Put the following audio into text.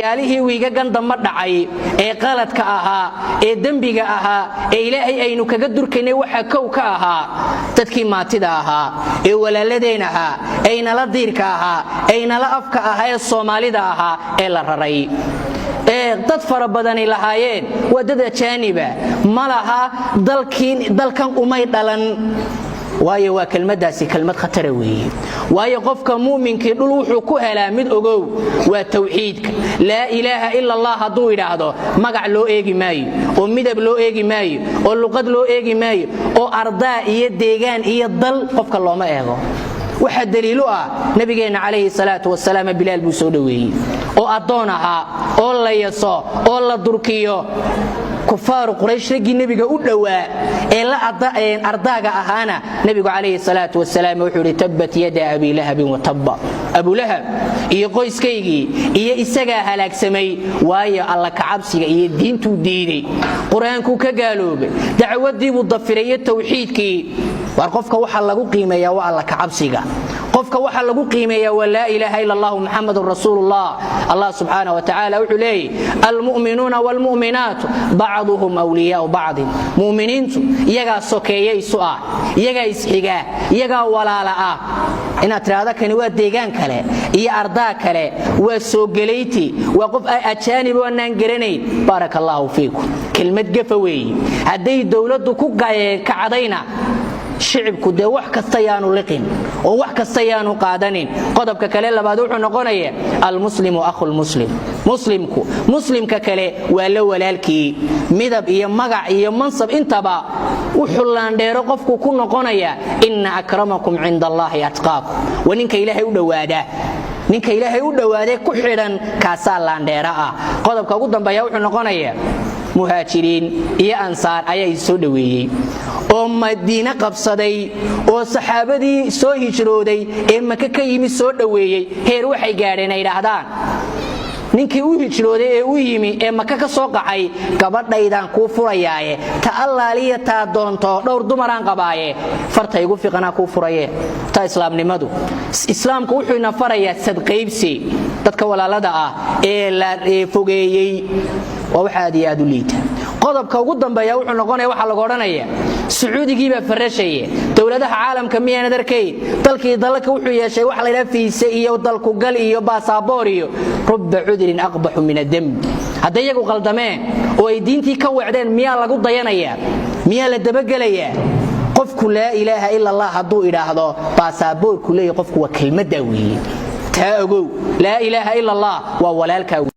Yaalihii wiigagan damba dhacay ee qaladka ahaa, ee dembiga ahaa, ee Ilaahay aynu kaga durkaynay, waxaa kow ka ahaa dadkii maatida ahaa ee walaaladeen ahaa, ee inala diirka ahaa, ee inala afka ahaa, ee Soomaalida ahaa, ee la raray, ee dad fara badani lahaayeen waa dad ajaaniba, ma laha dalkan, umay dhalan. Waayo, waa kelmadaasi kelmad khatara weeye. Waayo, qofka mu'minkii dhul wuxuu ku helaa mid, ogow, waa tawxiidka. "Laa ilaaha ila Allah" hadduu idhaahdo, magac loo eegi maayo, oo midab loo eegi maayo, oo luqad loo eegi maayo, oo ardaa iyo deegaan iyo dal qofka looma eego. Waxaa daliilu ah nabigeenna calayhi salaatu wasalaam Bilaal buu soo dhoweeyey, oo addoon ahaa, oo la yaso, oo la durkiyo. Kufaaru Quraysh, raggii nebiga u dhowaa ee la ardaaga ahaana, nebigu calayhi salaatu wasalaam wuxuu idhi: "Tabbat yada abi lahabin watabba." Abulahab iyo qoyskaygii iyo isagaa halaagsamay. Waayo, Alla kacabsiga iyo diintuu diiday, Qur-aankuu ka gaaloobay, dacwadiibuu dafiray iyo tawxiidkii. Waar, qofka waxaa lagu qiimeeyaa waa Alla kacabsiga. Qofka waxaa lagu qiimeeyaa waa "Laa ilaaha ila Allah, Muxamadun rasuulullah". Allah subxaana wa tacaala wuxuu leeyahy: "Almu'minuuna waalmu'minaatu bacduhum wliyaau bacdin." Mu'miniintu iyagaa sokeeye isu ah, iyagaa isxigaa, iyagaa walaala ah. Inaad tidhaahdo kani waa deegaan kale iyo ardaa kale, waa soogelayti, waa qof ajaanib oo anaan garanayn, baaraka allaahu fiikum, kelmad gafa weeye. Hadday dowladdu ku kacdayna, shicibku dee wax kasta yaanu liqin oo wax kasta yaanu qaadanin. Qodobka kale labaad wuxuu noqonaya: almuslimu akhu lmuslim. Muslimku muslimka kale waa la walaalkii, midab iyo magac iyo mansab intaba. Wuxuu laandheero qofku ku noqonaya: "Ina akramakum cinda Allahi atqaakum." Waa ninka Ilaahay u dhowaada. Ninka Ilaahay u dhowaadee ku xidhan, kaasaa laandheera ah. Qodobka ugu dambeeya wuxuu noqonayaa: Muhaajiriin iyo Ansaar ayaa soo dhoweeyey oo Madiine qabsaday, oo saxaabadii soo hijrooday ee Maka ka yimi soo dhoweeyey. Heer waxay gaadheen ay idhaahdaan ninkii u hijrooday ee u yimi ee Maka ka soo qaxay: "Gabadhaydaan kuu furayaaye, ta allaaliya taa doonto, dhowr dumaraan qabaaye, farta igu fiqanaa kuu furaye." Ta islaamnimadu, Islaamku wuxuu ina farayaa sadqaybsi dadka walaalada ah ee la fogeeyey. Waa wax aad iyo aad u liita. Qodobka ugu dambeeya wuxuu noqonaya: waxaa lagu odhanaya Sacuudigiibaa farashaya dowladaha caalamka. Miyaanad arkayn dalkii dalalka wuxuu yeeshay waxa la ydhaha fiise iyo dalkugal iyo baasaboor iyo? Ruba cudrin aqbaxu min addemb. Hadday iyagu qaldameen oo ay diintii ka wecdeen, miyaa lagu dayanayaa? Miyaa la dabagelayaa? Qofku "Laa ilaaha ila Allah" hadduu idhaahdo, baasaboorku leeyahy qofku waa kelmaddaa weeye. Taa ogow, "Laa ilaaha ila Allah" waa walaalkaa.